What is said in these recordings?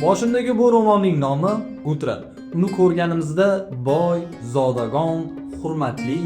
Boshimdagi bu ro'molning nomi Gutra. Uni ko'rganimizda boy, zodagon, hurmatli,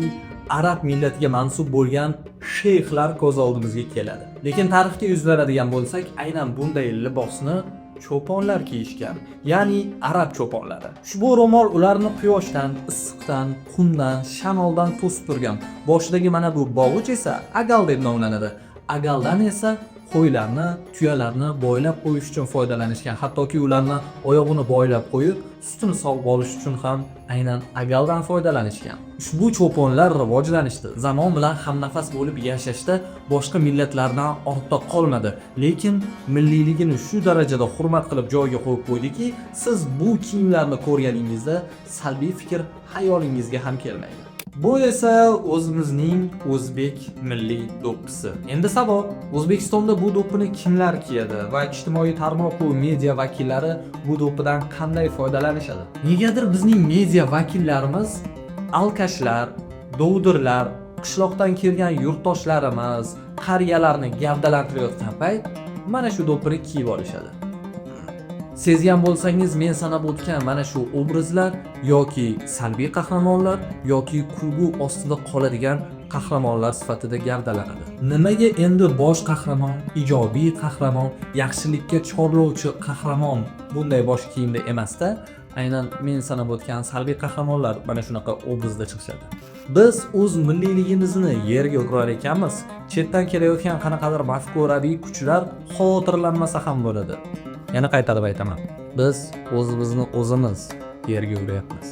arab millatiga mansub bo'lgan sheyxlar ko'z oldimizga keladi. Lekin tarixga yuzlanadigan bo'lsak, aynan bunday libosni cho'ponlar kiyishgan, ya'ni arab cho'ponlari. Ushbu ro'mol ularni quyoshdan, issiqdan, qumdan, shamoldan to'sib turgan. Boshidagi mana bu bog'ich esa agal deb nomlanadi. Agaldan esa qo'ylarni, tuyalarni boylab qo'yish uchun foydalanishgan. Hattoki ularni oyog'ini boylab qo'yib, sutini sog'ib olish uchun ham aynan agaldan foydalanishgan. Ushbu cho'ponlar rivojlanishdi. Zamon bilan hamnafas bo'lib yashashda boshqa millatlardan ortda qolmadi. Lekin milliyligini shu darajada hurmat qilib joyiga qo'yib qo'ydiki, siz bu kiyimlarni ko'rganingizda salbiy fikr xayolingizga ham kelmaydi. Bu esa o'zimizning o'zbek milliy do'ppisi. Endi savol, O'zbekistonda bu do'ppini kimlar kiyadi va ijtimoiy tarmoq va media vakillari bu do'ppidan qanday foydalanishadi? Negadir bizning media vakillarimiz alkashlar, dovdirlar, qishloqdan kelgan yurtdoshlarimiz, qariyalarni gavdalantirayotgan payt mana shu do'ppini kiyib olishadi. Sezgan bo'lsangiz, men sanab o'tgan mana shu obrazlar yoki salbiy qahramonlar yoki kulgu ostida qoladigan qahramonlar sifatida gavdalanadi. Nimaga endi bosh qahramon, ijobiy qahramon, yaxshilikka chorlovchi qahramon bunday bosh kiyimda emasda, aynan men sanab o'tgan salbiy qahramonlar mana shunaqa obrazda chiqishadi? Biz o'z milliyligimizni yerga urar ekanmiz, chetdan kelayotgan qanaqadir mafkuraviy kuchlar xavotirlanmasa ham bo'ladi. Yana qaytarib aytaman. Biz o'zimizni o'zimiz yerga uryapmiz.